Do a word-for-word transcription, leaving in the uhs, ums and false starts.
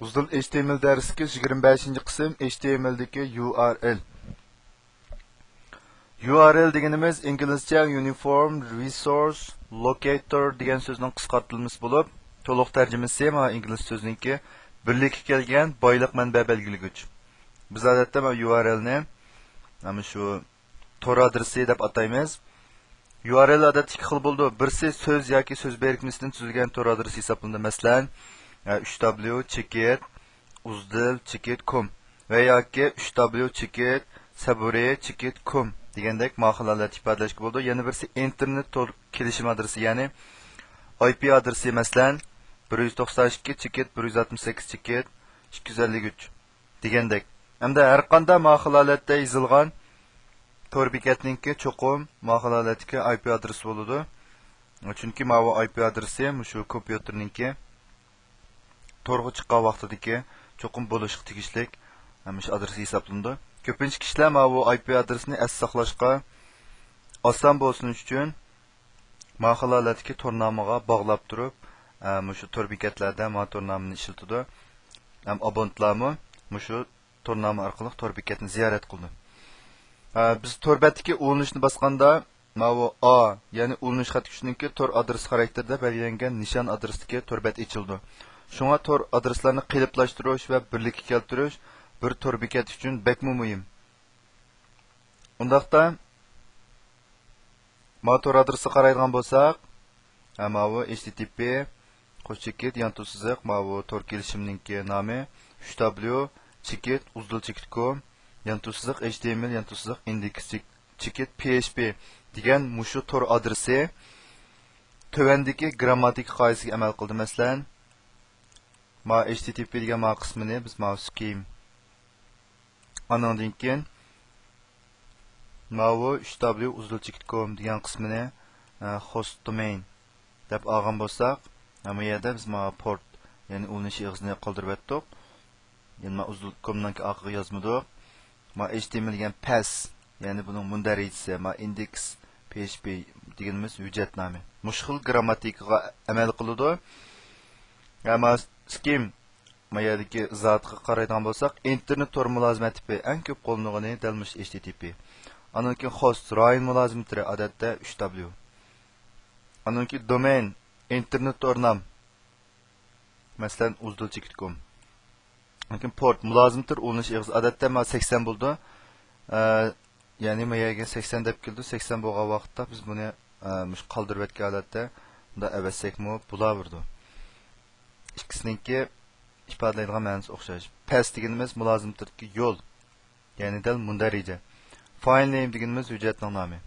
ئۇزۇن H T M L دەرسلىكى يىگىرمە بەشىنچى قىسىم، H T M L دىكى U R L. U R L دېگىنىمىز ئىنگلىزچە Uniform Resource Locator دېگەن سۆزنىڭ قىسقارتىلمىسى بولۇپ، تولۇق تەرجىمىسى مانا ئىنگلىز سۆزىنىڭكى بىرلىككە كەلگەن بايلىق مەنبە بەلگىلىگۈچ. بىز ئادەتتە مانا U R L نى مانا شۇ تور ئادرېسى دەپ ئاتايمىز. U R L ئادەتتە ئىككى خىل بولىدۇ. بىرسى سۆز ياكى سۆز بىرىكمىسىدىن تۈزۈلگەن تور ئادرېسى ھېسابلىنىدۇ. مەسىلەن، ئۈچ W چېكىت ئۇزدىل چېكىت كوم ۋە ياكى ئۈچ W چېكىت سەبۇرى چېكىت كوم دېگەندەك مانا خىل ھالەتتە ئىپادىلەشكە بولىدۇ. يەنە بىرسى ئىنتېرنېت تور كېلىشىم ئادرېسى، يەنى I P ئادرېسى، مەسىلەن، بىر يۈز توقسان ئىككى چېكىت بىر يۈز ئاتمىش سەككىز چېكىت ئىككى يۈز ئەللىك ئۈچ دېگەندەك. ھەمدە ھەر قانداق مانا خىل ھالەتتە يېزىلغان تور بېكەتنىڭكى چوقۇم مانا خىل ھالەتتىكى I P ئادرېسى بولىدۇ. چۈنكى ماۋۇ I P ئادرېسى مۇشۇ كومپيۇتېرنىڭكى تورغا چىققان ۋاقتىدىكى چوقۇم بولۇشقا تېگىشلىك مۇشۇ ئادرېس ھېسابلىنىدۇ. كۆپىنچە كىشىلەر ماۋۇ I P ئادرېسىنى ئەستە ساقلاشقا ئاسان بولسۇن ئۈچۈن مانا خىل ھالەتتىكى تورنامىغا باغلاپ تۇرۇپ، ئە، مۇشۇ تور بېكەتلەردە مانا تورنامىنى ئىشلىتىدۇ. ھەم ئابونتلارمۇ مۇشۇ تورناما ئارقىلىق تور بېكەتنى زىيارەت قىلىدۇ. ئە، بىز تور بەتتىكى ئۇلىنىشنى باسقاندا، ماۋۇ A، يەنى ئۇلىنىش خەت كۈچىنىڭكى تور ئادرېسى خاراكتېرىدە بەلگىلەنگەن نىشان ئادرېسىدىكى تور بەت ئېچىلىدۇ. شۇڭا تور ئادرېسلارنى قېلىپلاشتۇرۇش ۋە بىرلىككە كەلتۈرۈش بىر تور بېكەت ئۈچۈن بەكمۇ مۇھىم. ئۇنداقتا، ماۋۇ تور ئادرېسىغا قارايدىغان بولساق، ھە، ماۋۇ H T T P قوش چېكىت يانتۇ سىزىق ماۋۇ تور كېلىشىمنىڭكى نامى، ئۈچ W چېكىت ئۇزدىل چېكىت كوم يانتۇ سىزىق H T M L يانتۇ سىزىق ئىندېكس چېكىت P H P دېگەن مۇشۇ تور ئادرېسى تۆۋەندىكى گىرامماتىكا قائىدىسىگە ئەمەل قىلدى. مەسىلەن، ما H T T P دېگەن ما قىسمىنى بىز ماۋۇ سكىم، ئانىڭدىن كېيىن ماۋۇ ئۈچ W ئۇزدىل چېكىت كوم دېگەن قىسمىنى، ئە، خوست دومەين دەپ ئالغان بولساق، ئە، بۇ يەردە بىز ماۋۇ پورت، يەنى ئۇلىنىش ئېغىزىنى قالدۇرۇۋەتتۇق. يەنى ما ئۇزدىل كومنىڭكى ئارقىغا يازمىدۇق. ما H T M L دېگەن پەس، يەنى بۇنىڭ مۇندەرىجىسى، ما ئىندېكس P H P دېگىنىمىز ھۆججەتنامە. مۇشۇ خىل گىرامماتىكىغا ئەمەل قىلىدۇ. ھە، ما سكىم، ما يەردىكى ئىزاھاتقا قارايدىغان بولساق، ئىنتېرنېت تور مۇلازىمەت تىپى ئەڭ كۆپ قوللىنىدىغىنى دەل مۇشۇ H T T P. ئاندىن كېيىن خوست رايون مۇلازىمىتى ئادەتتە ئۈچ W. ئاندىن كېيىن دومەين، ئىنتېرنېت تور نام. مەسىلەن، ئۇزدىل چېكىت كوم. لېكىن پورت، مۇلازىم تور ئۇلىنىش ئېغىزى ئادەتتە مانا سەكسەن بولىدۇ. ئە، يەنى ما يەرگە سەكسەن دەپ كېلىدۇ. سەكسەن بولغان ۋاقىتتا بىز بۇنى، ئە، مۇشۇ قالدۇرۇۋەتكەن ھالەتتە بۇنداق ئەۋەتسەكمۇ بولاۋېرىدۇ. ئىككىسىنىڭكى ئىپادىلەيدىغان مەنىسى ئوخشاش. پەس دېگىنىمىز مۇلازىم توردىكى يول. يەنى دەل مۇندەرىجە. فايل نېيم دېگىنىمىز ھۆججەتنىڭ نامى.